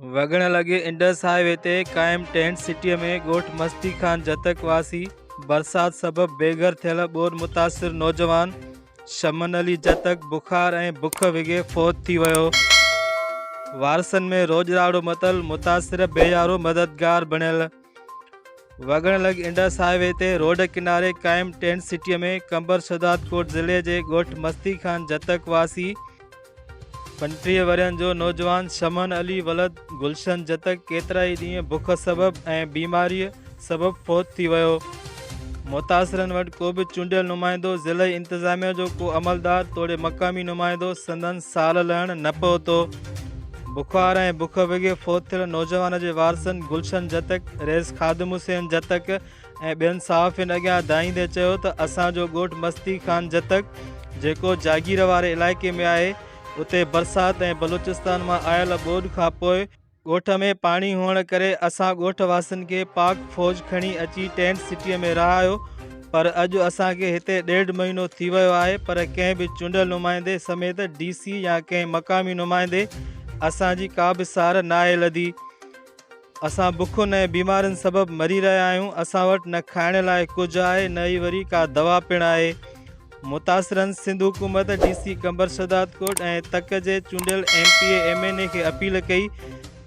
وڳڻ لڳي Indus high V تي قائم ٽينٽ سٽيء ۾ ڳوٺ مستي خان جتڪ واسي برسات سبب بي گهر ٿيل ٻوڏ متاثر نوجوان شمن علي جتڪ بخار ۽ بک وگهي فوت ٿي ويو. وارثن ۾ روڄ راڙو متل متاثر بي يارو مددگار بڻيل. وڳڻ لڳ انڊس هاء وي تي روڊ ڪناري قائم ٽينٽ سٽيء ۾ قمبر شهدادڪوٽ ضلعي جي ڳوٺ مستي خان جتڪ واسي 35 ورهين جو نوجوان شمن علي ولد گلشن جتڪ ڪيترائي ڏينهن بک سبب ۽ بيماريء سبب فوت ٿي ويو. متاثرن وٽ ڪو به چونڊيل نمائندو، ضلعي انتظاميه جو ڪو عملدار توڙي مقامي نمائندو سندن سار لهڻ نه پهتو. بخار ۽ بک وگهي فوت ٿيل نوجوان جي وارثن گلشن جتڪ، رئيس خادم حسين جتڪ ۽ ٻين صحافين اڳيان دانهيندي چيو ته اسان جو ڳوٺ مستي خان جتڪ جيڪو جاگير واري علائقي ۾ آهي اتي برسات ۽ بلوچستان مان آيل ٻوڏ کانپوء ڳوٺ ۾ پاڻي هئڻ ڪري اسان ڳوٺ واسين کي پاڪ فوج کڻي اچي ٽينٽ سٽي ۾ رهايو پر اڄ اسان کي هتي ڏيڍ مهينو ٿي ويو آهي پر ڪنهن به چونڊيل نمائندي سميت ڊي سي يا ڪنهن مقامي نمائندي اسان جي ڪا به سار ناهي لڌي. اسان بکن ۽ بيمارين سبب مري رهيا آهيون، اسان وٽ نه کائڻ لاء ڪجهه آهي نه ئي وري ڪا دوا پڻ آهي. متاثرن سنڌ حڪومت، ڊي سي قمبر شهدادڪوٽ ۽ تڪ جي چونڊيل M P A, M N A کي اپيل ڪئي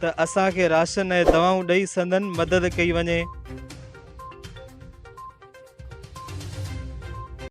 ته اسان کي راشن ۽ دوائون ڏئي سندن مدد ڪئي وڃي.